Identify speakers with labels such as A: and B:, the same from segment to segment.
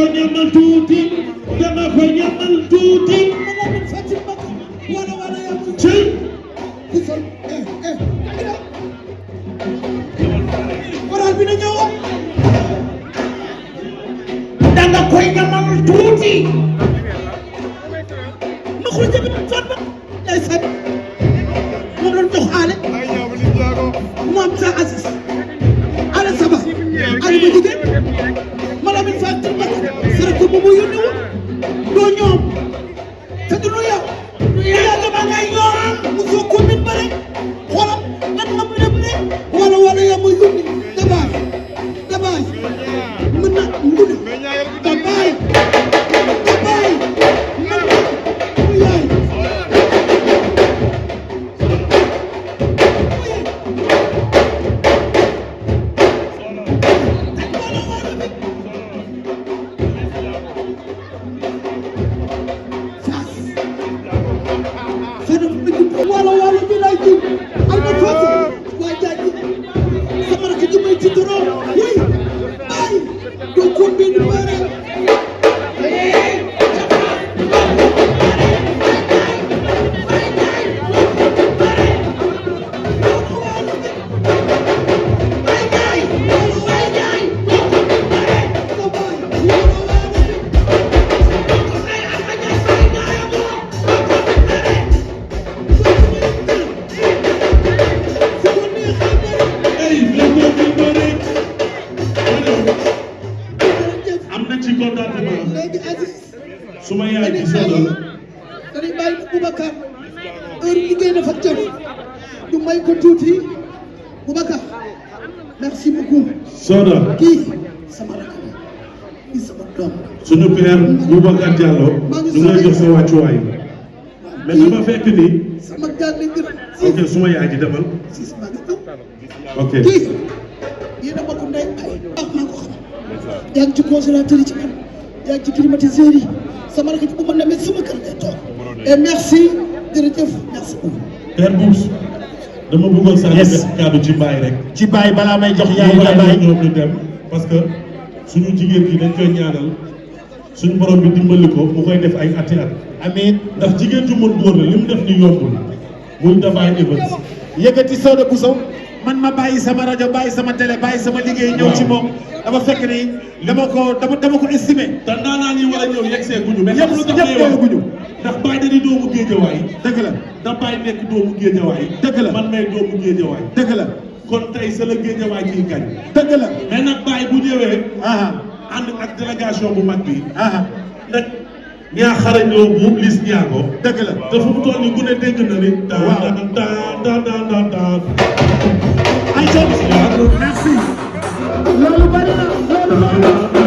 A: ko ñamal tuuti dama ko ñamal tuuti
B: wala ya mu
A: ci
B: gisal waral bi na ñëw
A: danga koy ñamal tuuti
B: ma ko jëb fat ba day sat mo doon jox xaale moom sa Aziz ala saba ali ma jigéen mala min fatil ma sara ko mo yónni woon doo ñoom te du lu yow yàlla ba ngay ñoom mu soo ko min bare xoolal nan nga mu dem ne wala ya ma yónni dabaay mën na ngunu dabaay mën na mu yaay wala bi lay ji ay na foofu waa jaaji sama rakk ji may ci turam oui ay do ko bin bare
A: suma yaay di Soda
B: dañuy bàyyi Boubacar heure liggéey dafa jot du may ko tuuti Boubacar merci beaucoup
A: Soda
B: kii sama rakk kii sama doom
A: suñu père Boubacar Diallo ñu ngi lay jox sa wàccuwaay mais dama fekk ni
B: sama gaal la ngir
A: ok suma yaay di demal
B: si sama gaal
A: ok
B: kii yéen a bokk ndey ay ah maa ko xam yaa ngi ci congélateur yi ci man yaa ngi ci climatiseur yi sama rakk ci bu ma demee sama kër ngay toog et merci jërëjëf merci beaucoup.
A: père Boups dama bëggoon saa kaddu ci Baye rek.
C: ci Baye balaa may jox yaay nga Baye
A: ñoom ñu dem parce que suñu jigéen gi dañ koy ñaanal suñu borom bi dimbali ko mu koy def ay ati at.
C: amiin
A: ndax jigéen ju mën góor la li mu def ni yombul muy Dabaye Events.
C: yëkkati Soda Bousso man ma bàyyi sama rajo bàyyi sama télé bàyyi sama liggéey ñëw ci moom dafa fekk ni dama ko estimé.
A: te ndaanaan yi war a ñëw yegg see guñu. mais
C: ñëpp
A: xam lu tax
C: ñëpp ñëw guñu.
A: ndax Baye da di doomu Géejawaay.
C: dëgg la
A: Dabaye nekk doomu Géejawaay.
C: dëgg la
A: man may doomu Géejawaay.
C: dëgg la
A: kon tey c'est le Géejawaay kiy gañ.
C: dëgg la
A: mais nag Baye bu ñëwee.
C: aha
A: ànd ak délégation bu mag bi.
C: aha
A: nag ñaa xarañ loo bu lis ñaago.
C: dëgg la
A: te fu mu toll nii ku ne dégg na ni.
C: waaw
A: daan.
C: ay merci loolu bari na loolu bari na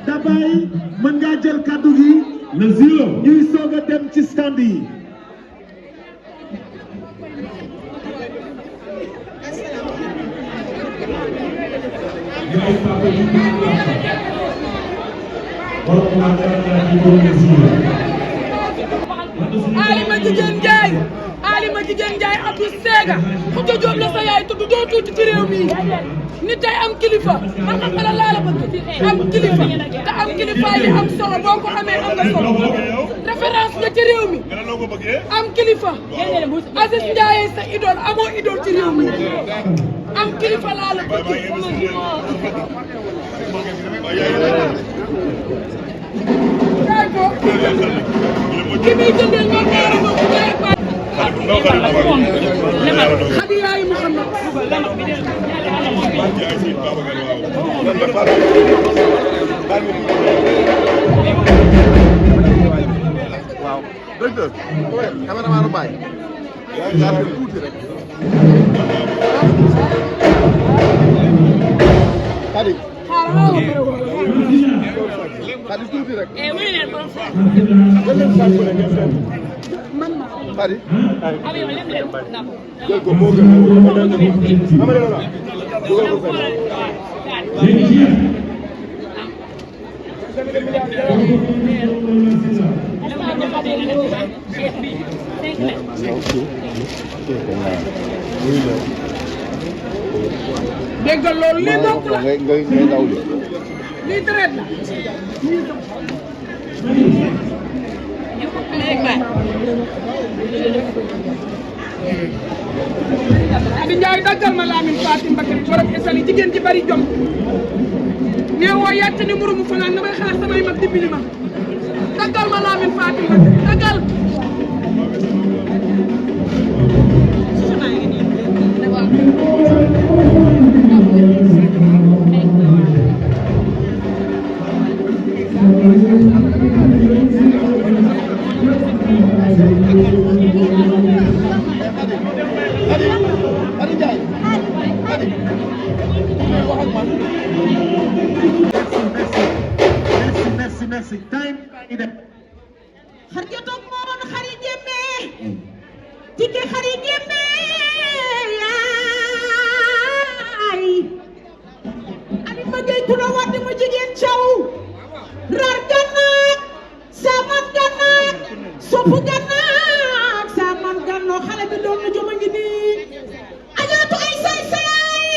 C: Dabaye mën ngaa jël kaddu gi
A: le zilo
C: ñuy soog a dem ci stand yi.
D: Alima Jigéen Njaay Alima Jigéen Njaay Abdou Sega Khoudia Diop la sa yaay tudd doo tuuti ci réew mi ni tey am kilifa man xam nga laa la bëgg am kilifa te am kilifa yi am solo boo ko amee am nga solo référence nga ci réew mi am kilifa Aziz Ndiaye sa idole amoo idole ci réew mi am kilifa laa la bëgg kay ko ki muy jëndee ñoom ñaari moom bu jaay baat xadi yaay Muhammad
E: waaw docteur cameraman Baye yaa tuuti rek Khady Khady tuuti rek Khady jël ko moo gën dugal ko fenn
D: dégg nga loolu lii bokk la
E: ngay daw li
D: lii traite la Adi Njaay daggal ma Lamine Fatim Bakary borom esali jigéen ji bari jom nee woo yàcc ni muru mu fanaan damay xaar samay mag dimbali ma daggal ma Lamine Fatim Bakary daggal
C: Merci. Time idem.
B: Harjato mon xari jemme tike xari jemme yaay ani ma gay ku la wadde ma jigéen caw rar gannaak saman gannaak sopu gannaak saman ganno xale bi doon na joma ngi nii ajaatu ay say sayay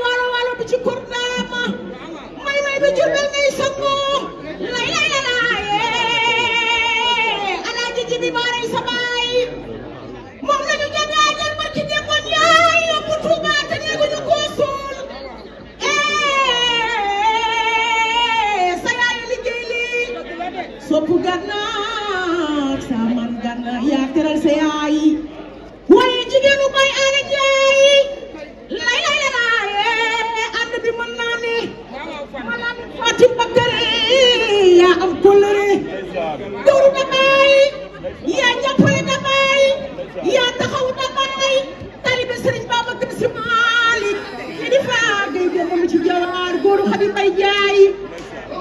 B: walo walo bi ci kordaama may bi jurbel ngay sango lay lay lay alaaji jibi maaray sa baay moom lañu jagaajal barki demoon yaay yóbbu Tuuba te neeguñu koo suul sa yaay liggéey lii soppu gannaak sa man ganna yaa teral sa yaay waaye jigéenu bay aale jaay lay lay lay ànd bi mën naa ne Lamine Fatim Bakary yaa am kóllëre dóoru damay yaa jàppale damay yaa taxaw damay talibe Serigne Babacar Sy Malick di faa gay dem ci jawaar góoru Xadi Mbay Jaay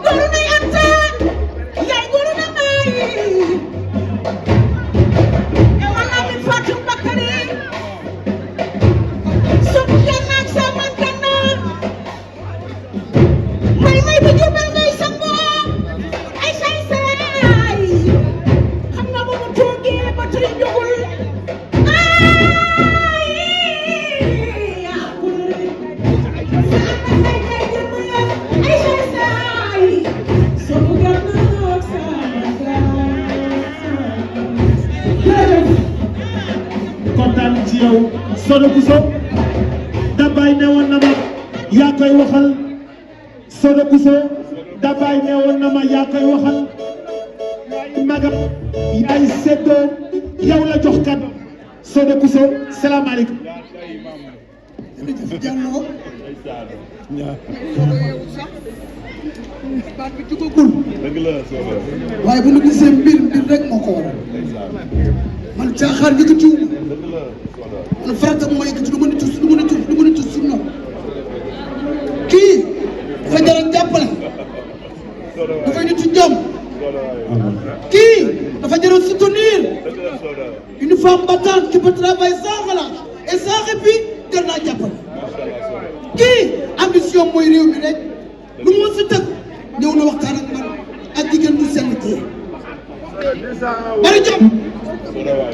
B: góoru nay Anta yaay góoru damay ewa Lamine Fatim Bakary soppu gannaak sa man gannaak may bi jurbel ngay sangoo ay say say xam nga bu mu toogee ba tey jógul ay yaa kulli ay say say soppu gannaak sa
C: kontaan ci yow Sodo Bousso Dabay ne woon na ma yaa koy waxal Sodo Bousso Dabay ne woon na ma yaa koy waxal magam yaay seddoo yow la jox kàddu Sodo Bousso salaamaaleykum.
B: Diallo baat bi jugagul waaye bu ñu gisee mbir rek moo ko waral man caaxaan yëkkatiw man farata bu ma yëkkati du ma nitu sunna kii dafa jar a jàppale dafay nitu jom kii dafa jar a soutenir une femme battante qui peut travailler sans relâche et sans répit jar naa jàppale kii ambition mooy réew mi rek lu mu si tëgg ñëw na waxtaan ak man ak jigéen du sell kii bari jom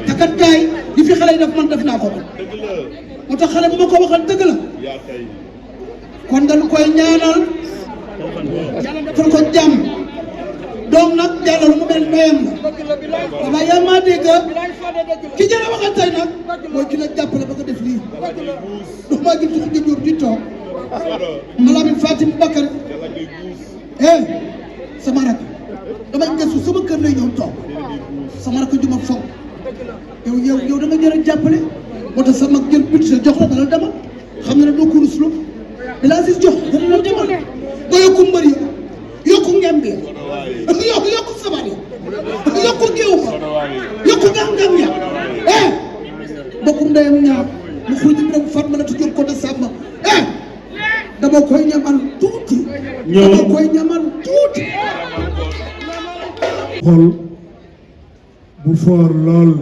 B: te kat gaay li fi xale yi def man def naa ko man moo tax xale bu ma ko waxal dëgg la kon dañu koy ñaanal yàlla defal ko jàmm doom nag yàlla lu mu mel ndeyam la dama yaa maa dégg ki jëra waxal tey nag mooy ki la jàppale ba ko def lii du maa gis ci jóor di toog ma Lamine Fatim Bakary sama rakk damay gëstu sama kër lay ñëw toog sama rakk ju ma foog yow da nga jar a jàppale moo tax sama jël budget jox la dana demal xam nga ne doo ko ruslu bi laa si jox dana la demal nga yokku mbër yi yokku ngemb yi yokku sabar yi yokku géew ko yokku gam-gam ya mbokkum ndeyam ñaar mu xuy di rek Fatma la tujur ko de sàmm dama koy ñamal tuuti dama koy ñamal tuuti
C: xol bu foor lool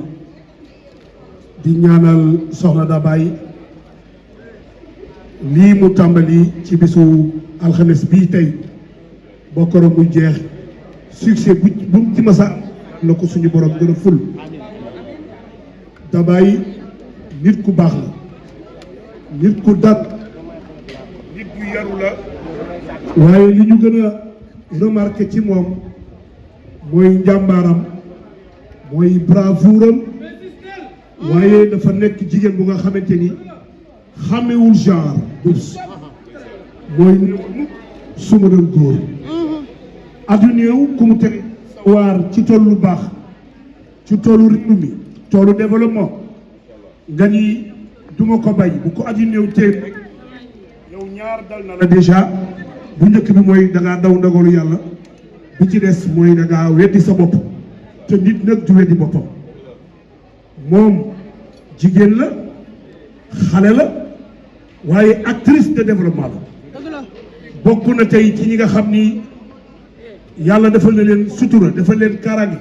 C: di ñaanal soxna Dabaye lii mu tàmbali ci bisu alxames bii tey bokkoro muy jeex succès bu mu ci masa la ko suñu borom gën a ful Dabaye nit ku baax la nit ku dat nit bu yaru la waaye li ñu gën a remarqué ci moom mooy njàmbaaram mooy bravoure am waaye dafa nekk jigéen bu nga xamante ni xamewul genre bubs mooy su ma doon góor adduneew ku mu teg waar ci toolu lu baax ci toolu réew mi toolu développement nga ni duma ko bay bu ko adduneew téem rek yow ñaar dal na la déjà bu njëkk bi mooy da ngaa daw ndogalu yàlla bi ci des mooy da ngaa weddi sa bopp te nit nag du weddi boppam moom jigéen la xale la waaye actrice de développement la bokk na tey ci ñi nga xam ni yàlla defal na leen sutura defal leen kaaraange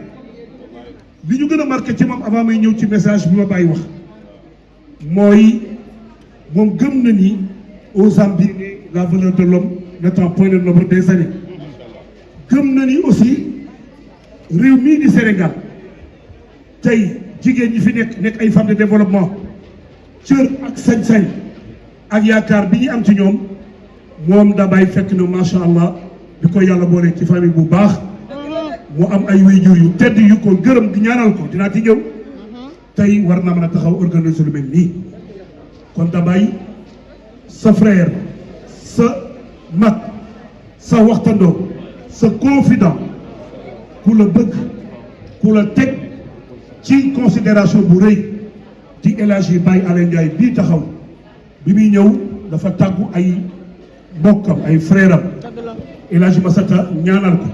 C: li ñu gën a marqué ci moom avant may ñëw ci message bi ma bàyyi wax mooy moom gëm na ni au Zambie la valeur de l'homme n'étant point le nombre des années gëm na ni aussi réew mii di Sénégal tey jigéen ñi fi nekk ay femmes de développement cër ak sañ-sañ ak yaakaar bi ñu am ci ñoom moom Dabaye fekk na macha allah bi ko yàlla boole ci famille bu baax mu am ay waajur yu tedd yu ko gërëm di ñaanal ko dinaa ci ñëw tey war na mën a taxaw organiser lu mel nii kon Dabaye sa frère sa mag sa waxtandoo sa confident ku la bëgg ku la teg ci considération bu rëy di El Hadji Baye Alé Ndiaye bii taxaw bi muy ñëw dafa tàggu ay mbokkam ay frère am El Hadji Massata ñaanal ko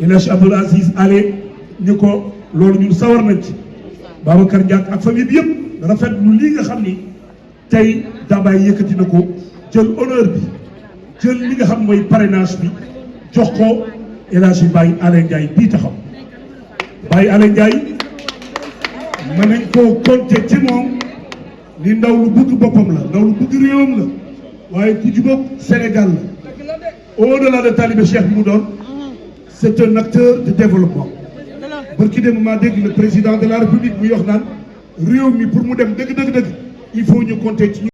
C: El Hadji Abdoul Aziz Alé ñu ko loolu ñun sawar nañ ci Babacar Ndiak ak famille bi yëpp rafet lu lii nga xam ni tey Dabaye yëkkati na ko jël honneur bi jël li nga xam mooy parrainage bi jox ko El Hadji Baye Alé Ndiaye bii taxaw Baye Alé Ndiaye mën nañ koo compter ci moom ni ndaw lu bëgg boppam la ndaw lu bëgg réewam la waaye ku jubóog Sénégal la au-delà de talibé Cheikh bi mu doon c'est un acteur de développement barki dem maa dégg le président de la République muy wax naan réew mi pour mu dem dëgg il faut ñu compter ci